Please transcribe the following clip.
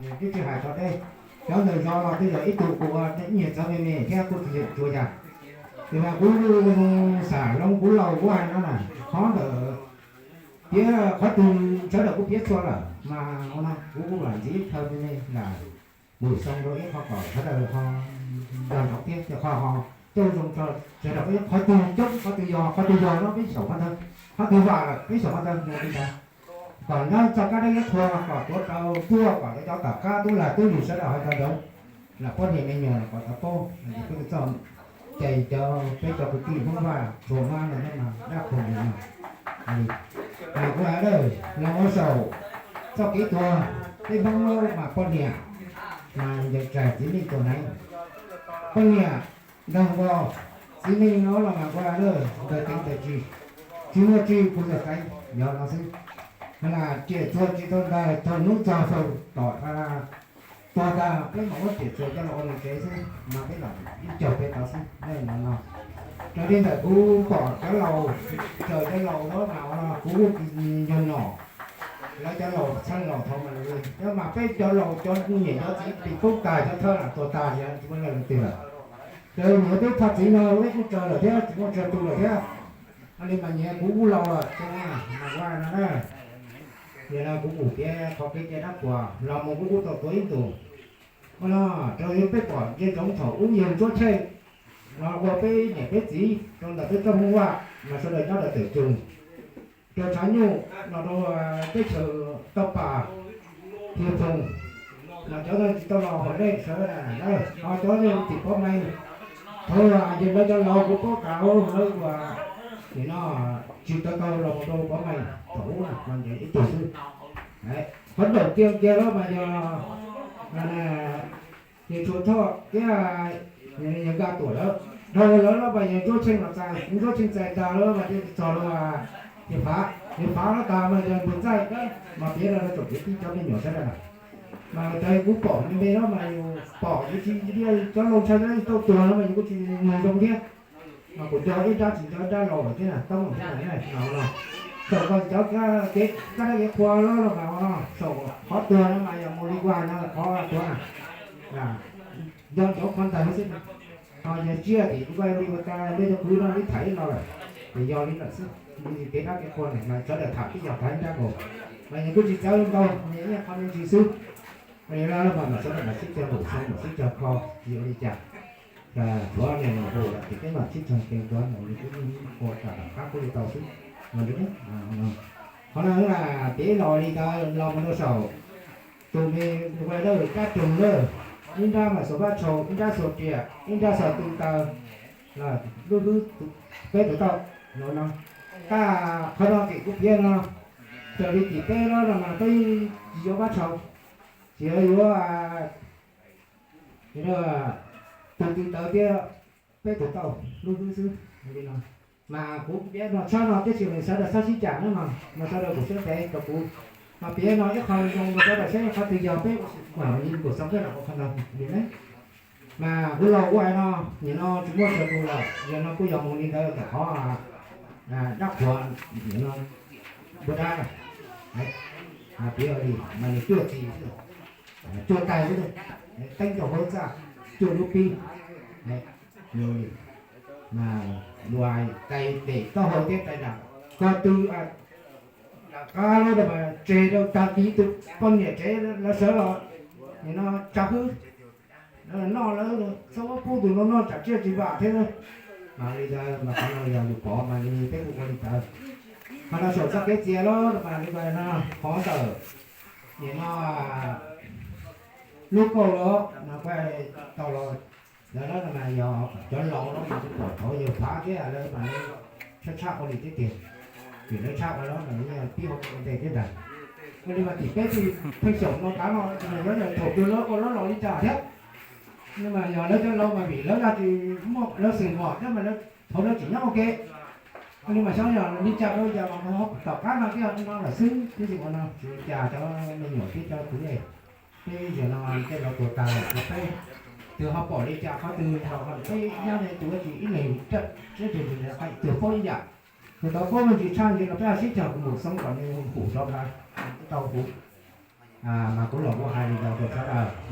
Twb tsis hais tso deb, cov ntawm zos los twb yog ib tug kuj ua nyiaj txawv me me thiab kuj tsis yog tsuav yam. Tes mas kuv xav hloov kuv laus kuv hais no na, qhov ntawm piav qhov twg sawv daws kuj piav txhua lawm mas ua no kuv kuj vam ntxiv thawj me me lam mus xoo rau ib qho kom sawv daws ho nco ntsoov thiab, ces qhov ho coj zoo tso sawv daws, qhov twg coob qhov twg yog, qhov twg yog no peb xyaum qhov ntawd, qhov twg vam lawm peb xyaum qhov ntawd, yog li ntawd. Kom nyob txoj kab dab liab qhua kom tuav rau tuaj kom lawv cov tom qab tub lag tub lwm sawv daws ho nco ntsoov, lam poj niam me nyuam los kom tau paub, peb txoj cai cov peb cov kwv tij Hmoob Vaj txhua mab no mas dab qhuas li no. Mas kuv hais los ua saum txoj kev tuag, peb Hmoob mas poj niam mas ncaws tsais txiv neej tuag hneev. Poj niam ntaug nkaus, txiv neej no los mas kuv hais los ntaws teev ntaws tsig, tsis muaj tsig kuv txawj teev, yog no xwb. Mas lam riam txuag tsis tau ntaws, thaum hnub txog xaus tom tuag tag peb mam muab riam txuag coj los ua nws tsev xwb, mas peb lam ib caug peb tau xwb ne no no. Raws li ntawm kuv pom cov laus, raws cov laus lawv mas ua no kuv kuj nyuag nyom, lawv cov laus txheej laus thaum mas li, mas peb cov laus cov niam cov txiv pib poob tas cov thawj lam tuag tas, tsis muaj leej twg lawm. Raws li mus peb thaj txiv no peb kuj raws lawm thiab, tsis muaj tsawg tus lawm thiab. Li mas nyias kuv kuj laus lawm, mas ua no na. Yog no kuv mus piav qhov kev cai dab qhuas los mus kuv kuj tau tuav ib ntus. Ua no, raws li peb pom ntsia ntsoov thaum ub yawg Ntsuab Tsheej los ua peb niam peb txiv rau ntawm peb tsob Hmoob Vaj mas sawv daws nyob rau Tawm Tsuj, rau Tshav Nyuj los rau teb chaws Toj Pas, Hiav Phoom, mas cov tsis tau los hom nej sawv daws, ho cov tim Pov Meeg, thaum yog lawv cov laus kuv paub tas lawv ua, nim no tsis tau tau los rau Pov Meeg thaum ub mas ncaws ib tug xwb. Qhov ntaum tiag kiag lawm mas yog Yawg Tshuas Thoj thiab Yawg Nkaj Tuam lawm, dhau lawm los mas Yawg Ntsuab Tsheej los txais, Ntsuab Tsheej txais tag lawm mas thiaj txog rau Yawg Fav, Yawg Fav los tag mas yog Npus Ntxaij, mas piav rau tsoom kwv tij cov me nyuam sawv daws na. Mas raws kuv pom me me los mas yus pom yus tsis, cov laus ntshai tau tuag los mas yus kuj tsis mus zoo thiab. Mas kuv cog ib rab tsis nco ib rab laus lawm thiab na, tau mus thiab na, no no. Saum koj cov kev, kab dab kev qhua los mas ua no, saum qhov tuag no mas yog mus li ua no qhov tuag na, nco ntsoov qhov ntawd xwb. Ho yog tsiaj tim kuv ua li ua tas peb cov kwv no ib thaiv ib lo lawm, ces yog li lawm xwb. Mus li kev dab kev qhua na mas sawv daws tham tib yog tham ib nrab nkaus, mas yog kuj tsis txawv ntau, nws ib qho me ntsis xwb. Li no mas sawv daws mam sib cog npaum xyoo mam sib cog kho, tsis ua li cas. Tshuav niag hu lawm ces peb mam sib cog ces ntawd nws kuj ua tam tom qab kuj li tau xwb. Qhov no mas piav los li ntawd los mus rau saum tus me ua dawj kab rug lawm, ib nrab mas xuas pab tshau, ib nrab xuas riam, ib nrab xuas tw taw, lub hlwb peb tus tauj no no. Taj qhov no tim kuv piav no, raws li tim peb no mas peb tsis yuav pab tshau, tsis yuav tus tw taw thiab peb tus tauj lub hlwb xwb li no. Mas kuv piav no tshaj no tab sis sawv daws txhob sib cam nawb, mas sawv daws kuj siab ntev rau kuv, mas piav no ib qho zoo rau sawv daws saib qhov twg yog peb mam li nkaum xoo peb los ua qhov ntawd li ne. Mas kuv laus ua hais no, nim no tsis muaj tsawg tus lawm, yog no kuj yog mus li ntawd ntawm qhov dab qhuas nim no npua dab, piav li mas nws cuaj txis xwb, cuaj tais xwb, teeb rau hauv txaj, cuaj lub pib, mas luag tais pem taub hau thiab tais nram, koj twb nram qab lawm mas tseg rau tag kis tus poj niam tsev lawv sawv los, nim no tsa hwb, noj lawv txhob pub tus no noj tsam tsiaj tsis vam thiab. Mas li ntawd mas qhov no yog lus pov mas li peb kuj ua li ntawd. Qhov no saum txoj kev txias lawm mas li ntawd no, qhov ntawm nim no lub kauj los no kuj tau los, lawv mas yog cov laus los mas kuj pom thaum yawg Fav thiab lawv mas tshaj tshaj ua li thiab tiag, vim lawv tshaj ua los mas yeej pib ua ntej thiab ntag. Ua li mas tim peb tsis pheej xyaum no tav no mas yog thaum twg lawv ua lawv los li cas thiab. Mas yog lawv cov laus mas vim lawv tsis muaj lawv xwm vos thiab mas thaum lawv tseem nyob ua ke. Ua li mas xyov yog li cas rau li cas mas tom qab no thiaj no lawm xwb, twb tsis ua no tsis ua li cas cov me nyuam thiab cov kwv. Peb yog no tej laus tuag tag lawm, peb twb ho pom li cas qhov twg los peb nyob ne tus tsis ib leeg siab twg twg paub ib yam. Tus tau paub me ntsis tshaj ntsis no peb sib cog kuv mus xoob kom nws hu rov ntawd tau huv. Mas kuv los kuv hais li ntawd rau sawv daws.